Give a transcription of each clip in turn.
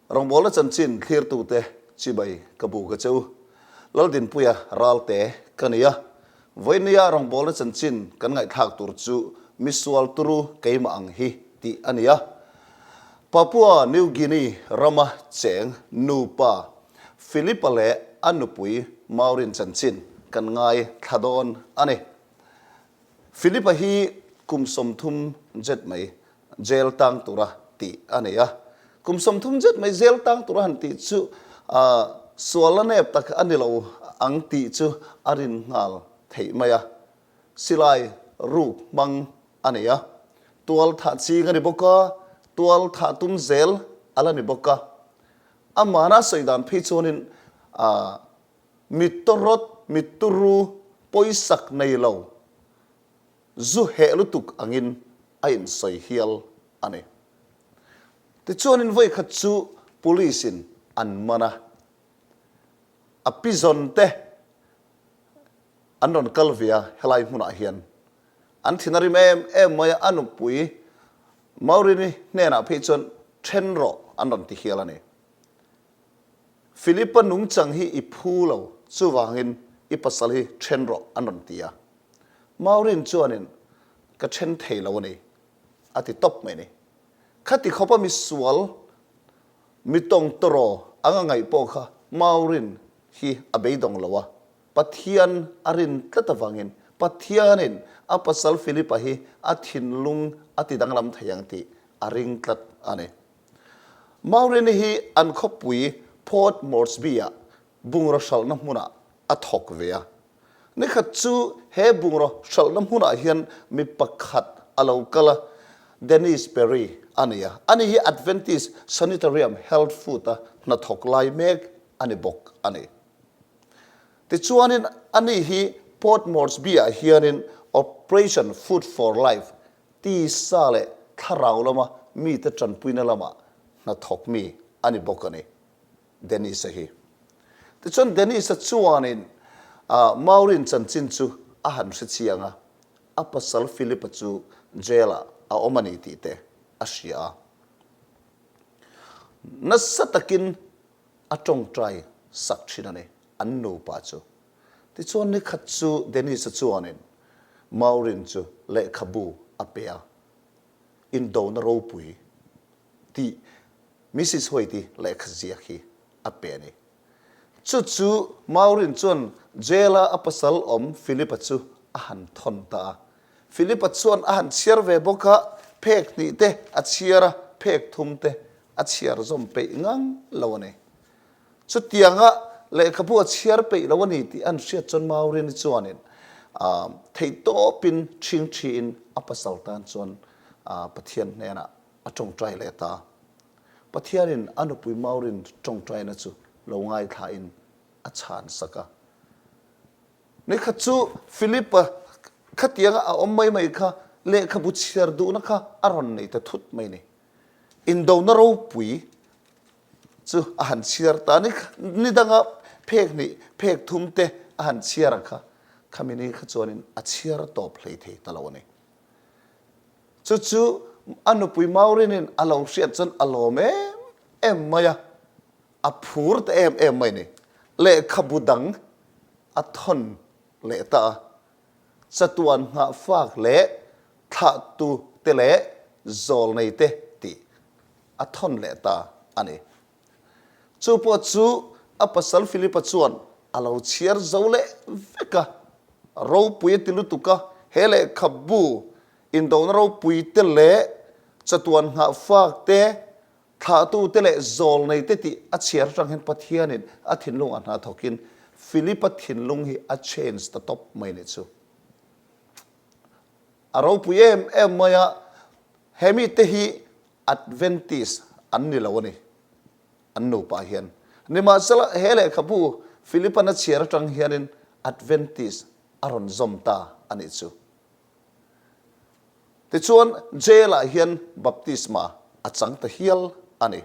Rawngbawlna chanchin thlirtute chibai ka bu ka cheu. Laldinpuia Ralte ka ni a. Vawinia rawngbawlna chanchin kan ngaihthlak tur chu Misual turu keimah ang hi tih a ni a. Papua New Guinea rama cheng nupa Philip-a leh a nupui Maureen chanchin kan ngaithla dawn a ni. Philip-a hi kum 30 jet mai jail tang tura tih a nei a. Kum 30 jet mai jail tang tura han tih chu sual la nep tak a ni lo ang tih chu a rin nghal theih mai a. Silai ruk hmang a nei a. Tual thah ching a ni bawk a, tual thah tum zel a la ni bawk a. Amahna sawi dan phei chuanin Mittawrawt, mitturu, pawisak nei lo, zu heh lutuk angin a insawi hial a ni. Tichuanin vawikhat chu Police-in an man a, a pizawn te an rawn kal ve a helai hmunah hian. An thin a rim em em mai a, a nupui Maurini hnenah phei chuan then rawh an rawn ti hial a ni. Philip-a nungchang hi i phu lo, chuvangin i pasal hi then rawh an rawn ti a. Maureen chuanin, Ka then thei lo a ni, a ti tawp mai a ni. Khati khawpa misual, mi tawngtawraw anga ngaih pawh kha Maureen hi a beidawng lo a, Pathian a rin tlat avangin Pathianin a pasal Philip-a hi a thinlung a ti danglam thei ang tih a ring tlat a ni. Maureen hi an khawpui Port Moresby-ah bungraw hralhna hmunah a thawk ve a. Nikhat chu he bungraw hralhna hmunah hian mi pakhat a lo kal a, Dennis Perry a ni a. Ani hi Adventist Sanitarium Health Food-a hnathawk lai mek a ni bawk a ni. Tichuanin ani hi Port Moresby-ah hianin Operation Food for Life Tisa leh thlarau lama mite tanpuina lamah hnathawk mi a ni bawk a ni, Dennis-a hi. Tichuan Dennis-a chuanin Maureen chanchin chu a han hre chiang a, a pasal Philip-a chu jail-ah a awm a ni tih te a hria a. Nasa takin a tawngtai sak thin a ni, an nupa chu. Tichuan nikhat chu Dennis-a chuanin Maureen chu lehkhabu a pe a, Indona ropui tih Mrs White-i lehkha ziak hi a pe a ni. Chu chu Maureen chuan jail-a a pasal awm Philip-a chu a han thawn ta a. Philip-a chuan a han chhiar ve bawk a, phek hnih te a chhiar a, phek thum te a chhiar zawm peih ngang lo a ni. Chutianga lehkhabu a chhiar peih lo a ni tih an hriat chuan Maurini chuanin theihtawpin ṭhingṭhiin a pasal tan chuan Pathian hnenah a ṭawngṭai leh ta. Pathianin a nupui Maurin ṭawngṭaina chu lo ngaithlain a chhan sak a. Nikhat chu Philip-a khatianga a awm mai mai kha lehkhabu chhiar duhna kha a rawn nei ta thut mai ni. Indona ropui chu a han chhiar ta ni ni danga phek hnih phek thum te a han chhiar ang kha khami ni kha chuanin a chhiar tawp hlei thei ta lo a ni. Chu chu a nupui Maureen-in a lo hriat chuan a lawm em em mai a, a phur ta em em mai a ni. Lehkhabu dang a thawn leh ta a, chatuan nghahfak leh thlahtu te leh zawlnei te tih a thawn leh ta a ni. Chu pawh chu a pasal Philip-a chuan a lo chhiar zo leh vek a, ropui a ti lutuk a, he lehkhabu indona ropui te leh chatuan nghahfak te, thlahtu te leh zawlnei te tih a chhiar atang hian Pathianin a thinlung a hna thawkin Philip-a thinlung hi a change ta tawp mai ni chu. A ropui em em mai a, he mite hi Adventist an ni lo a ni, an nupa hian. Nimahsela, he lehkhabu Philipan a chhiar atang hianin Adventist a rawn zawm ta a nih chu. Tichuan, jail-ah hian baptisma a chang ta hial a ni.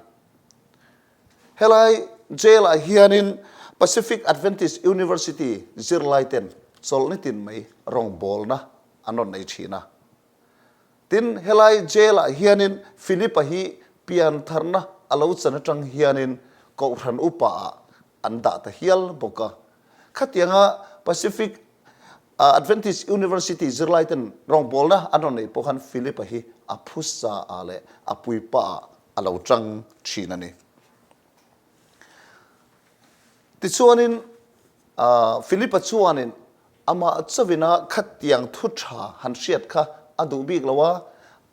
Helai jail-ah hianin Pacific Adventist University zirlaiten chawlhni tin mai rawngbawlna an rawn nei thin a. Tin, helai jail-ah hianin Philip-a hi piantharna a lo chan atang hianin Kohhran upa ah an dah ta hial bawk a. Khatianga Pacific Adventist University zirlai ten rawngbawlna an rawn neih pawh khan Philip-a hi a phusa ah leh a puipa ah a lo tang thin a ni. Tichuanin Philip-a chuanin amah chauhin a khatiang thu tha han hriat kha a duh bik lo a,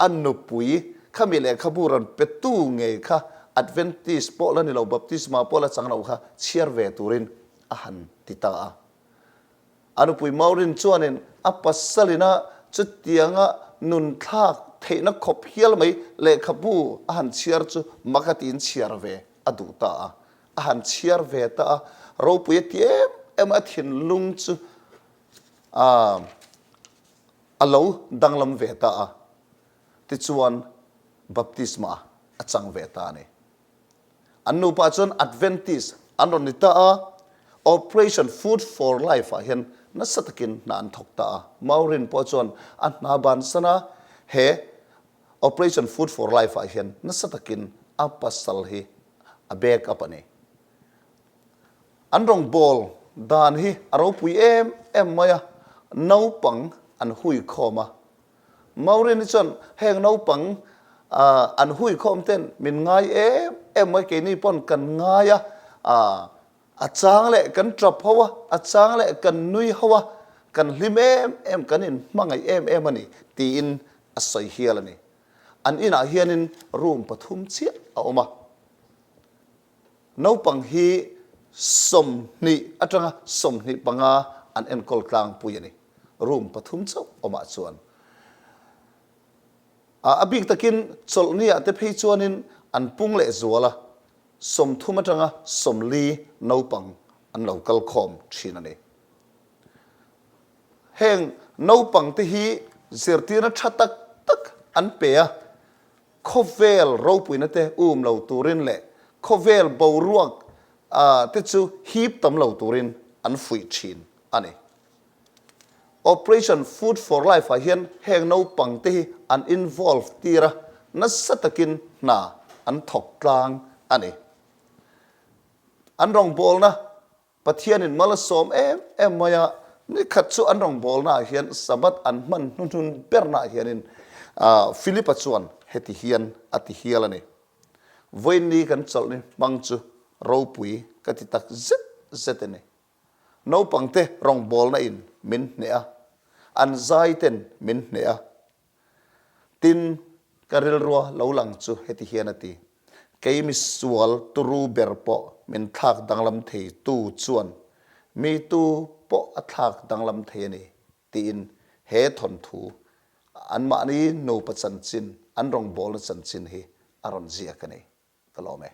a nupui khami lehkhabu rawn petu ngei kha Adventist pawh la ni lo, Baptisma pawh la chang lo kha chhiar ve turin a han ti ta a. A nupui Maureen chuanin a pasalina chutianga nun thlak theihna khawp hial mai lehkhabu a han chhiar chu mak a tiin chhiar ve a duh ta a. A han chhiar ve ta a, ropui a ti em em a, a thinlung chu a lo danglam ve ta a, tichuan baptisma a chang ve ta a ni. An nupa chuan Adventist an rawn ni ta a, Operation Food for Life ah hian nasa takin hna an thawk ta a. Maureen pawh chuan a hna bansan a, he Operation Food for Life ah hian nasa takin a pasal hi a back up a ni. An rawngbâwl dan hi a ropui em em mai a, naupang an hui khawm a. Maureen-i chuan heng naupang an hui khawm ten min ngai em em mai, keini pawn kan ngai a, a chang leh kan tap ho a, a chang leh kan nui ho a, kan hlim em em, kan inhmangaih em em a ni tiin a sawi hial a ni. An inah hianin room pathum chiah a awm a. Naupang hi 20 atanga 25 an enkawl tlangpui a ni. Room pathum chauh awmah chuan. A bik takin chawlhniah te phei chuanin an pung leh zual a, 30 atanga 40 naupang an lo kal khawm thin a ni. Heng naupang te hi zirtirna tha tak tak an pe a, khawvel ropuina te um lo turin leh khawvel boruak te chu hip tam lo turin an fuih thin a ni. Operation Food for Life ah hian heng naupang te hi an involve tir a, nasa takin hna an thawk tlang a ni. An rawngbawlna Pathianin mal a sawm em em mai a, nikhat chu an rawngbawlnaah hian Sabbath an hman hnuhnun bernaah hianin Philip-a chuan heti hian a ti hial a ni, Vawiinni kan chawlhni hmang chu ropui ka ti tak zet zet a ni. Naupangte rawngbawlna in min hneh a, an zai ten min hneh a. Tin, ka rilrua lo lang chu heti hian a ti, Kei misual turu ber pawh min thlak danglam thei tu chuan mi tu pawh a thlak danglam thei a ni, tiin he thawnthu anmahni nupa chanchin, an rawngbawlna chanchin hi a rawn ziak a ni. Ka lawm e.